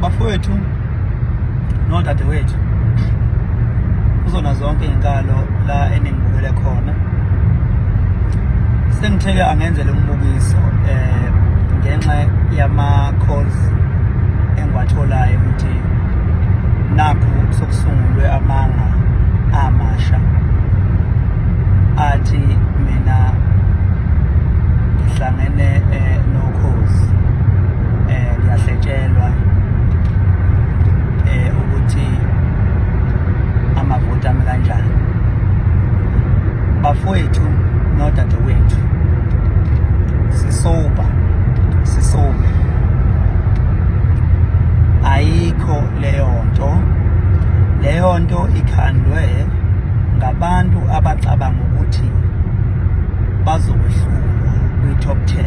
Bafowethu nodadewethu, kuzona zonke izinkalo la eningibukele khona, sengitheke angenzele umbukiso ngenxa yama calls engiwatholayo ukuthi nakhu sokusungulwe amanga amasha athi mina ngihlangene nokhozi, ngiyahletshelwa ukuthi amavoti ami kanjani. Bafowethu nodadewethu, sisoba sisobe, ayikho leyo nto. Leyo nto ikhandwe ngabantu abacabanga ukuthi bazokwehlulwa kwi-top 10,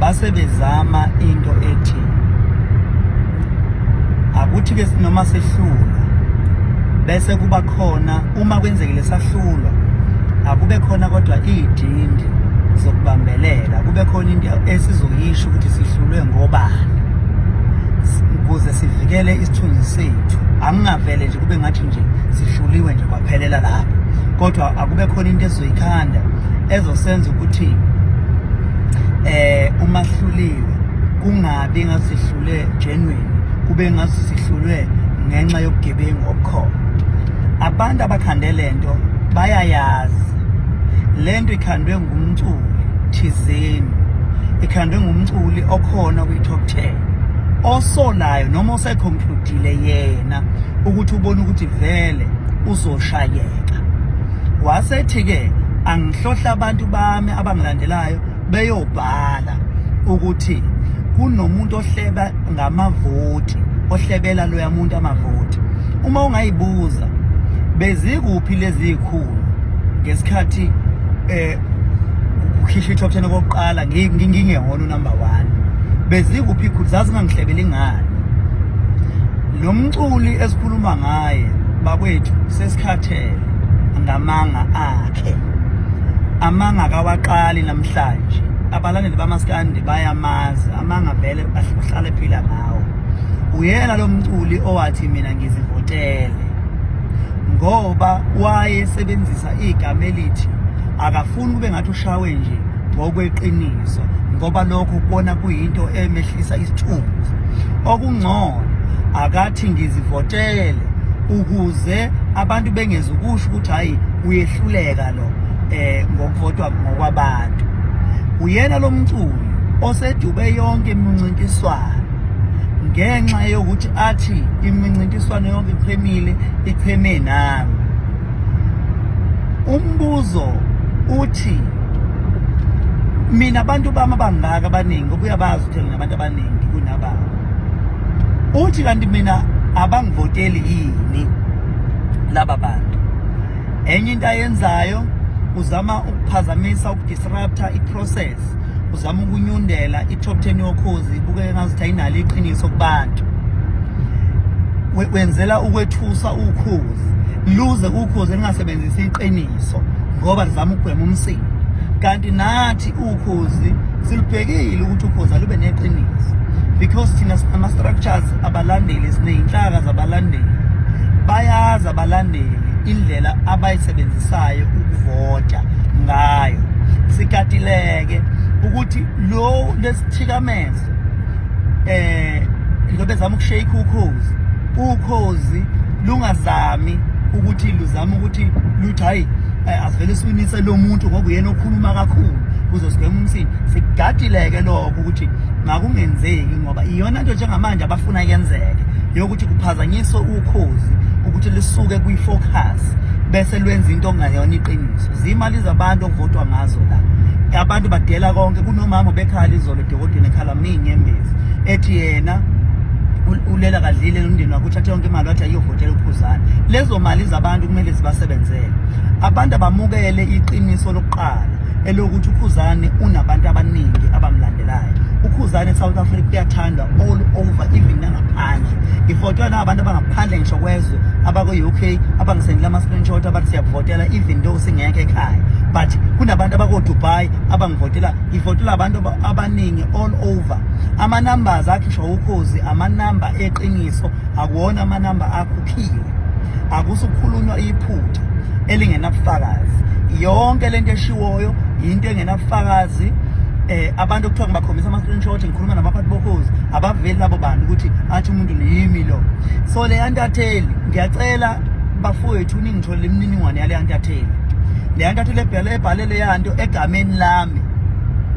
base bezama into ethi akuthi ke noma sehlulwa bese kuba khona, uma kwenzekile sahlulwa, akube khona kodwa idindi zokubambelela, kube khona into esizoyisho ukuthi sihlulwe ngobani ukuze sivikele isithunzi sethu. Angingavele nje kube ngathi nje sihluliwe nje kwaphelela lapho, kodwa akube khona into esizoyikhanda ezosenza ukuthi uma sihluliwe kungabi ngathi sihlule genuine, kube ngathi sihlulwe ngenxa yobugebengu obukhona. Abantu abakhande lento bayayazi lento ikhandwe ngumculi thizeni, ikhandwe ngumculi okhona kwi-top 10 osolayo noma oseconcludile yena ukuthi ubona ukuthi vele uzoshayeka, wasethi-ke angihlohla abantu bami abangilandelayo beyobhala ukuthi kunomuntu ohleba ngamavoti, ohlebela loya muntu amavoti. Uma ungayibuza bezikuphi lezi zikhulu ngesikhathi kukhishwa i-top 10 okokuqala, ngingehona unumber 1, bezikuphi ikhulu? Zazingangihlebeli ngani? Lo mculi esikhuluma ngaye, bakwethu, sesikhathele ngamanga akhe. Amanga akawaqali namhlanje, abalandeli bamaskandi bayamazi, amanga vele uhlale ephila ngawo. Uyena lo mculi owathi mina ngizivotele, ngoba wayesebenzisa igama elithi akafuni kube ngathi ushawe nje ngokweqiniso, ngoba lokho kubona kuyinto emehlisa isithunzi. Okungcono akathi ngizivotele ukuze abantu bengeze ukusho ukuthi hayi, uyehluleka lo ngokuvotwa ngokwabantu. Uyena lo mculi osedube yonke imincintiswano ngenxa yokuthi athi imincintiswano yonke ichemile, icheme nami. Umbuzo uthi mina abantu bami abangaka abaningi, ngoba uyabazi ukuthi nginabantu abaningi kunababo, uthi kanti mina abangivoteli yini laba bantu? Enye into ayenzayo, uzama ukuphazamisa, ukudisrupta i-process, uzama ukunyundela i-top 10 yokhozi ibukeke ngazuthi ayinalo iqiniso kubantu. Wenzela ukwethusa ukhozi, luze ukhozi lingasebenzisi iqiniso ngoba lizama ukugwema umsindo. Kanti nathi ukhozi silubhekile ukuthi ukhozi alube neqiniso, because thina sinama-structures abalandeli, siney'nhlaka zabalandeli, bayazi abalandeli indlela abayisebenzisayo ukuvota ngayo. Sikatileke ukuthi lo lesithikamezo njengoba ezama ukushake ukhozi, ukhozi lungazami ukuthi luzama ukuthi luthi hayi, asivele siwinise lo muntu ngoba uyena okhuluma kakhulu kuze sigweme umsindo. Sikugadileke lokho ukuthi makungenzeki, ngoba iyona nto njengamanje abafuna yenzeke, yokuthi kuphazanyiswe ukhozi ukuthi lisuke kwi-focus bese lwenza into okungayona iqiniso. Zimali zabantu okuvotwa ngazo la, abantu badela konke. Kunomama obekhala izolo edokodweni, ekhala minyembezi, ethi yena ulela kadlile nomndeni wakhe, uthathe yonke imali wathi ayiyovotela uKhuzani. Lezo mali zabantu kumele zibasebenzele. Abantu abamukele iqiniso lokuqala elokuthi uKhuzani unabantu abaningi abamlandelayo. Ukhuzane eSouth Africa uyathandwa all over, even nangaphandle. Ngivotwa nabantu abangaphandle ngisho kwezwe, abako-UK abangisendela ama-screenshot abathi siyakuvotela even though singekho ekhaya, but kunabantu abako-Dubai abangivotela. Ngivotela abantu abaningi all over. Ama-numbers akhishwa Ukhozi amanamba eqiniso, akuwona amanamba akhukhiwe, akusukhulunywa iphutha elingenabufakazi. Yonke lento eshiwoyo yinto engenabufakazi. Abantu okuthiwa ngibakhombisa ama-screenshot, ngikhuluma nabaphathi boKhozi, abaveli labo bantu ukuthi athi umuntu yimi lo. So le yantatheli, ngiyacela bafowethu ningitholele imininingwane yale yantatheli, le yantatheli ebhale ebhale le yanto egameni lami.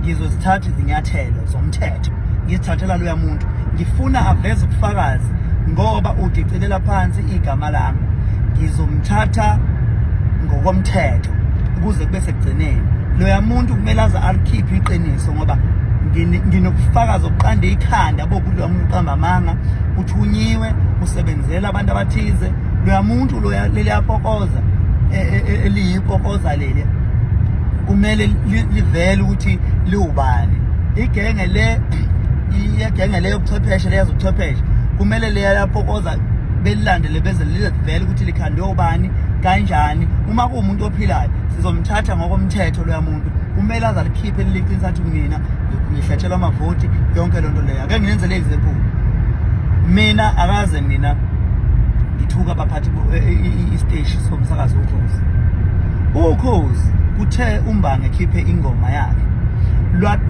Ngizozithatha izinyathelo zomthetho, ngizithathela loya muntu. Ngifuna aveze ubufakazi ngoba udicilela phansi igama lami. Ngizomthatha ngokomthetho ukuze kube sekugcineni. Loya muntu kumele aze alikhiphe iqiniso ngoba nginobufakazi obuqanda ikhanda bokuthi loya muntu uqamba amanga, uthunyiwe, usebenzela abantu abathize. Loya muntu loya, leliyapokoza eliyipokoza leli, kumele livele ukuthi liwubani. Igenge le, iyegenge le yobuchwepheshe, leyazi ubuchwepheshe, kumele leya yapokoza belilandele beze lizevele ukuthi likhandwe ubani, kanjani. Uma kuwumuntu ophilayo, sizomthatha ngokomthetho. Loya muntu kumele aze alikhiphe leliqiniso, athi mina ngihletshelwa amavoti, yonke loo nto leyo. Ake nginenzele example, mina akaze mina ngithuka abaphathi isiteshi somsakazo Ukhozi. Ukhozi kuthe uMbangi ekhiphe ingoma yakhe,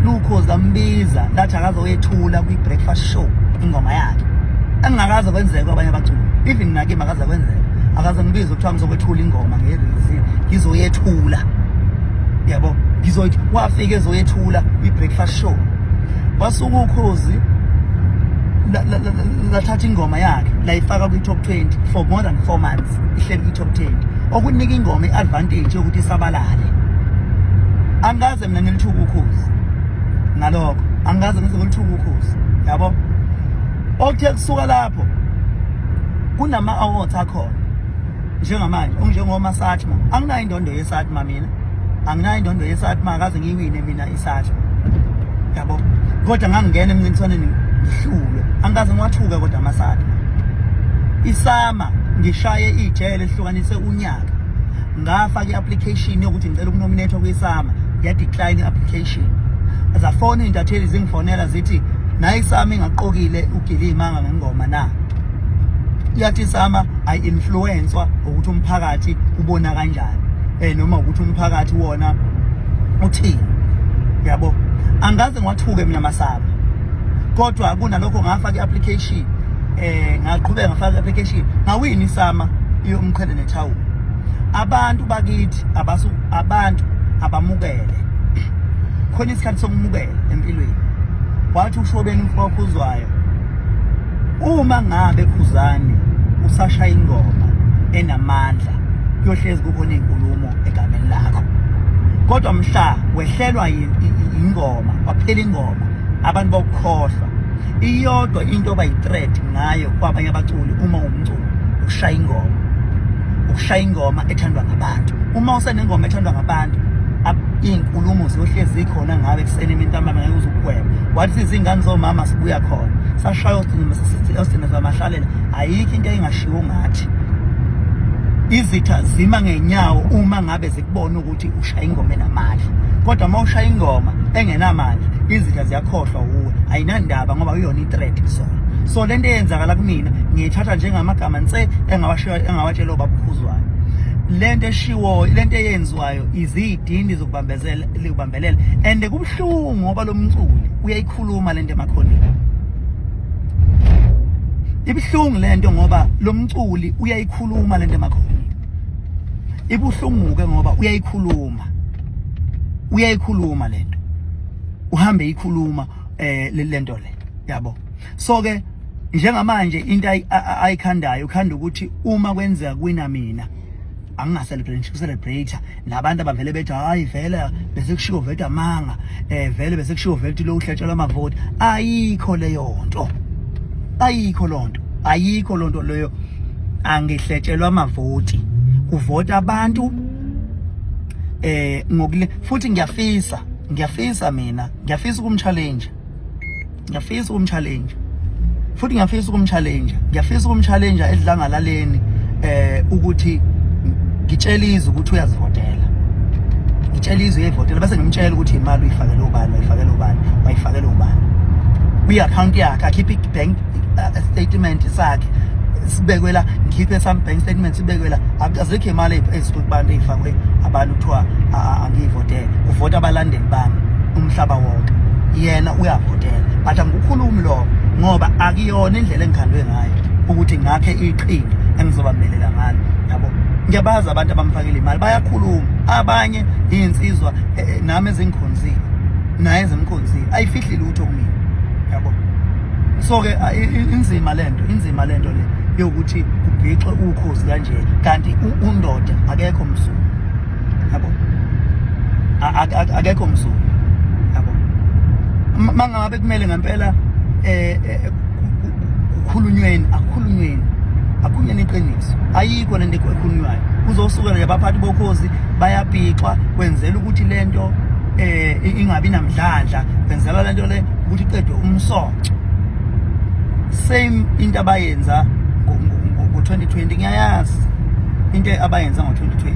lukhozi lambiza lathi akazoyethula kwi-breakfast show ingoma yakhe, engingakaze kwenzeka kwabanye abaculi, even nakimi akaze kwenzeka. Akaze ngibize kuthiwa ngizokwethula ingoma nge-release, ngizoyethula, yabo, ngizoyithi wafika ezoyethula kwi-breakfast show. Wasuka Ukhozi lathatha ingoma yakhe layifaka kwi-top 20 for more than 4 months, ihleli kwi-top 20, okunika ingoma i-advantage yokuthi isabalale. Angikaze mina ngilithuka Ukhozi ngalokho, angikaze ngize ngilithuka Ukhozi, yabo. Okuthe kusuka lapho kunama-awards akhona njengamanje onjengoma-SATMA. Anginayo indondo ye-SATMA mina, anginayo indondo ye-SATMA, akaze ngiyiwine mina i-SATMA, yabo, kodwa ngangingena emncintiswaneni ngihlulwe. Angikaze ngiwathuke kodwa ama-SATMA. ISAMA ngishaye ijele lihlukanise unyaka, ngafaka i-application yokuthi ngicela ukunominate kwiSAMA, ya-decline i-application. Zafona iy'ntatheli zingifonela zithi naye iSAMA ingaqokile uGilimanga ngengoma na. Yathi iSAMA ayi-influence-wa ukuthi umphakathi ubona kanjani, noma ukuthi umphakathi wona uthini, yabo. Angikaze ngiwathuke mina amaSAMA, kodwa kunalokho ngafaka i-application, ngaqhubeka ngafaka i-application, ngawina iSAMA yomqhele nethawula. Abantu bakithi abasu, abantu abamukele, khona isikhathi sokumukela empilweni. Wathi uShobeni umfowakho uzwayo, uma ngabe Khuzani usashaya ingoma enamandla, kuyohlezi kukhona izinkulumo egameni lakho, kodwa mhla wehlelwa ingoma, kwaphela ingoma, abantu bokukhohlwa. Iyodwa into oba yi-threat ngayo kwabanye abaculi uma ungumculi, ukushaya ingoma, ukushaya ingoma ethandwa ngabantu. Uma usenengoma ethandwa ngabantu, iy'nkulumo ziyohlezi zikhona ngawe ekuseni, emini, ntambama, ngeke uze ukugwema. Wathi sizingane zomama sibuya khona, sashaya osigcina zamahlalela, ayikho into engashiwo ngathi. Izitha zima ngenyawo uma ngabe zikubona ukuthi ushaya ingoma enamandla, kodwa uma ushaya ingoma engenamandla, izitha ziyakhohlwa wuwe, ayinandaba ngoba uyona i-threat kuzona. So lento eyenzakala kumina ngiyithatha njengamagama nse engawatshela obaba uKhuzwayo. Lento eshiwo, lento eyenziwayo izidindi zokubambezela likubambelela, and kubuhlungu ngoba lo mculi uyayikhuluma lento emakhoneni. Ibuhlungu lento ngoba lo mculi uyayikhuluma lento emakhoneni. Ibuhlungu ke ngoba uyayikhuluma, uyayikhuluma lento, uhambe ikhuluma lento le, yabo. So ke njengamanje into ayikhandayo, ukhanda ukuthi uma kwenzeka kuwina mina, anginga-celebrate, celebrate nabantu abavele bethi hayi vele bese kushiwo vele amanga, vele bese kushiwo vele lo uhletshelwa amavoti. Ayikho leyo nto, ayikho lonto, ayikho lonto leyo. Angihletshelwa amavoti, kuvota abantu ngokule. Futhi ngiyafisa, ngiyafisa mina, ngiyafisa ukumchallenge. Ngiyafisa ukumchallenge futhi, ngiyafisa ukumchallenge, ngiyafisa ukumchallenge edlangalaleni ukuthi ngitshele izwe ukuthi uyazivotela, ngitshele izwe uyayivotela, bese ngimtshela ukuthi imali uyifakele ubani, wayifakele ubani, wayifakele ubani kwi-account yakhe, akhiphe i-bank statement sakhe sibekwe la, ngikhiphe some bank statement sibekwe la. Azikho imali ezisuke kubantu ey'fakwe abantu kuthiwa angiyivotele, uvota abalandeli bami umhlaba wonke, yena uyavotela. But angikukhulumi lokho ngoba akuyona indlela engikhandwe ngayo ukuthi ngakhe iqhinga engizobamelela ngalo, yabo. Ngiyabazi abantu abamfakile imali, bayakhuluma abanye, iy'nsizwa nami ezingikhonzile naye ezimkhonzile, ayifihli lutho kumina, yabo. So-ke inzima lento, inzima lento le yokuthi kubhixwe ukhozi kanje, kanti undoda akekho mzulu, yabo, akekho mzulu, yabo. Mangabe kumele ngempela kukhulunyweni, akukhulunyweni, akukhulunyweni iqiniso, ayikho lento ekhulunywayo. Kuzosuka nje abaphathi bokhozi bayabhixwa, kwenzela ukuthi lento ingabi namdlandla, kwenzela lento le ukuthi iqedwe umsoco. Same into abayenza ngo-2020, ngiyayazi into abayenza ngo-2020,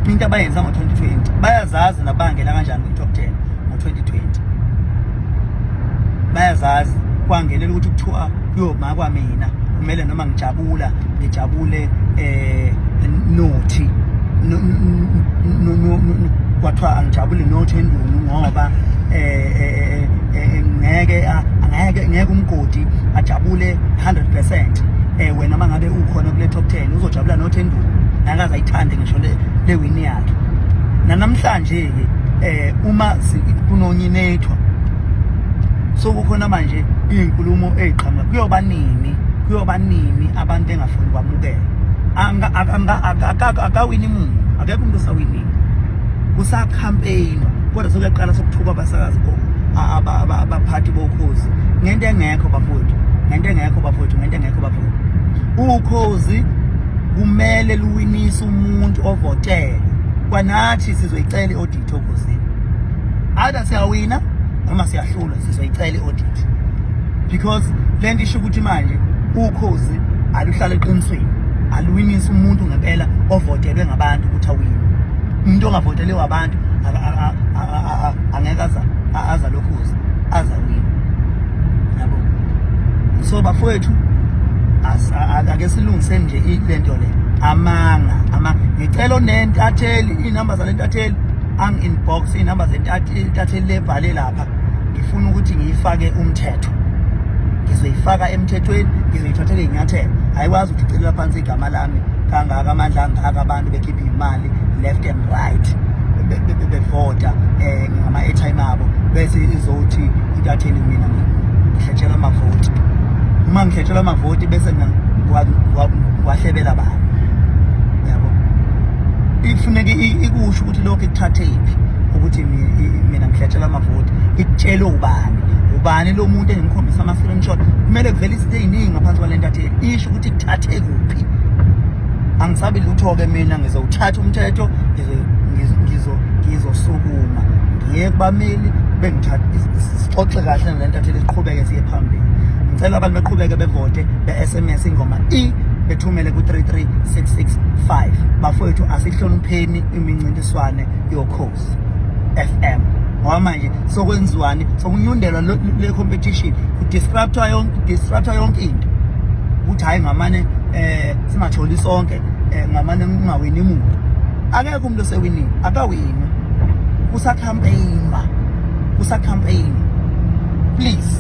into abayenza ngo-2020 bayazazi, nabangena kanjani kwi-top 10 ngo-2020 bayazazi. Kwangenela ukuthi kuthiwa kuyomakwa mina, kumele noma ngijabula ngijabule nothi kwathiwa angijabule nothi endunu ngoba ngeke angeke ngeke umgodi ajabule 100%. Wena mangabe ukhona kule top 10 uzojabula nothi endunu, ngeke ayithande ngisho le win yakhe. Namhlanje ke uma kunonyinethwa, so kukhona manje izinkulumo eziqhamuka, kuyoba nini, kuyoba nini abantu bengafuni kwamukela? Akawini muntu, akekho umuntu osawinile, kusacampaignwa, kodwa sokuyaqala sokuthuka abasakazi bo abaphathi bokhozi ngento engekho bafowethu, ngento engekho bafowethu, ngento engekho bafowethu. Ukhozi kumele luwinise umuntu ovotele. Kwanathi sizoyicela i-audit okhozini, either siyawina noma siyahlulwa, sizoyicela i-audit, because lento isho ukuthi manje ukhozi aluhlala eqinisweni, aluwinisi umuntu ngempela ovotelwe ngabantu ukuthi awine. Umuntu ongavoteliwe abantu angeke aza lokhuza azawina, yabo. So bafowethu, ake silungiseni nje lento le, amanga ama. Ngicela onentatheli iy'namba zale ntatheli angi-inbox, iy'namba zentatheli lebhale lapha, ngifuna ukuthi ngiyifake umthetho, ngizoyifaka emthethweni, ngizoyithathela iy'nyathelo. Ayikwazi ukuthi icelela phansi igama lami kangaka, amandla angaka, abantu bekhipha imali left and right, bevota ngama-airtime abo, bese izothi intatheli mina ngihletshelwa amavoti. Uma ngihletshelwa amavoti bese mina ngiwahlebela bani, yabo? Ifuneka ikusho ukuthi lokhu ikuthathe iphi ukuthi mina ngihletshelwa amavoti, ikutshele ubani, ubani lo muntu engimkhombisa ama-screenshot. Kumele kuvele izinto ey'ningi ngaphansi kwale ntatheli, isho ukuthi kuthathe kuphi. Angisabi lutho-ke mina, ngizowuthatha umthetho, ngizosukuma ngiye kubameli, bengithatha sixoxe kahle nale ntatheli, siqhubeke siye phambili. Ngicela abantu beqhubeke bevote, be-SMS ingoma i bethumele ku-33665. Bafowethu, asihlonipheni imincintiswane yokhozi FM, ngoba manje sokwenziwani, sokunyundelwa le competition, kudisruptwa yonke, disruptwa yonke into, ukuthi hayi ngamane singatholi sonke, ngamane kungawini muntu. Akekho umuntu osewinile, akawini, kusacampaignwa, kusacampaign, please.